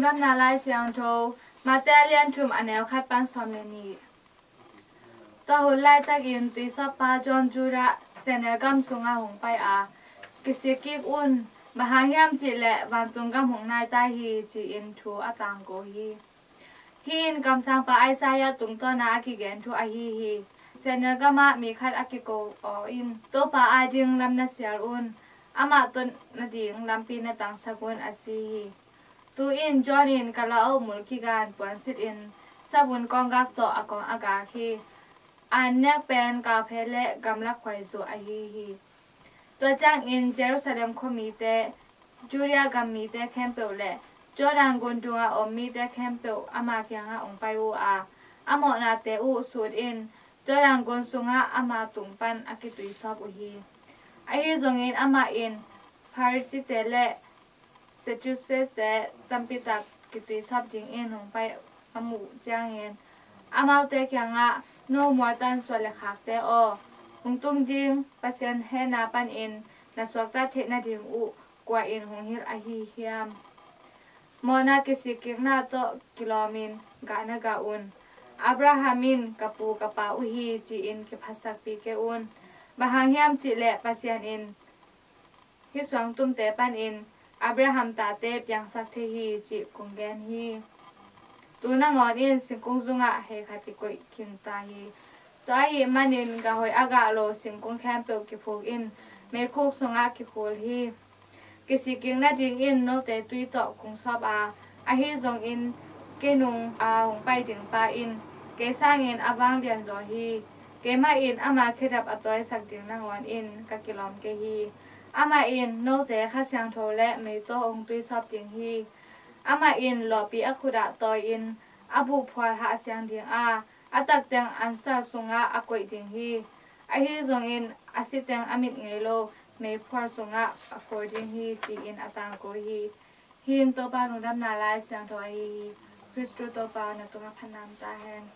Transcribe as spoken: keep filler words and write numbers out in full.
Lungdamna Lai Siangtho, Matthai a lian thum, a neu khat pan sawm le nih. Tua hun laitakin tuisawppa John Judea Galilee gam sungah hong pai a, kisikik un, bang hang hiam cih leh vantung gam hong nai ta hi, ci-in thu a tangko hi. Hih in kamsangpa Isaiah tungtawna a kigen thu ahi hi. Galilee gamah mi khat a kiko aw in, Topa ading lam na sial un, amah tawh na ding lampi na tangsak un, a ci hi. Tu-in John in kalauk mul kigan puansitin savun kawnggak tawh a kawng a gak hi. A nek pen kauphe le gamlak khuaizu ahi hi. Tua ciangin Jerusalem khuamite, Judea gam mite khempeuh le Jordan gun dungah om mite khempeuh ama kiangah hong pai uh a, a mawhnate uh sutin Jordan gun sungah ama tung pan a kituisawp uh hi. Ahi zongin amah in Pharisee-te le Sadducee-te tampitak kituisawp dingin hong pai a muh ciangin, amaute kiangah, No mualtan suan le khakte aw, hong tung ding Pasian hehna panin na suakta theih nading uh kua in hong hilh ahi hiam? Mawhna kisikikna tawh kilawmin gah na gah un. Abraham in ka pu ka pa uh hi, ci-in kiphatsakpih kei un. Bang hang hiam cih leh Pasian in hih suangtumte panin Abraham tate piangsak thei hi, cih kong gen hi. Tu nangawn in singkung sungah hei khat kikoih khin ta hi. Tua ahih manin gah hoih a gah lo singkung khempeuh kiphukin meikhuk sungah kikhul hi. Kisikik nadingin note tui tawh kong sawp a, ahi zongin kei nung a hong pai dingpa in kei sangin a vanglian zaw hi. Keimah in ama khedap a tawisak ding nangawn in ka kilawm kei hi. Amah in note Kha Siangtho le mei tawh hong tuisawp ding hi. Amah in lawhpi a khutah tawi-in a buhphual hahsiang ding a, a takteng ansal sungah a koih ding hi. Ahi zongin a siteng a mit ngei lo meiphual sungah a khawl ding hi, ci-in a tangko hi. Hih in Topa Lungdamna Lai Siangtho ahi hi. Khristu Topa na tungah phatna om ta hen.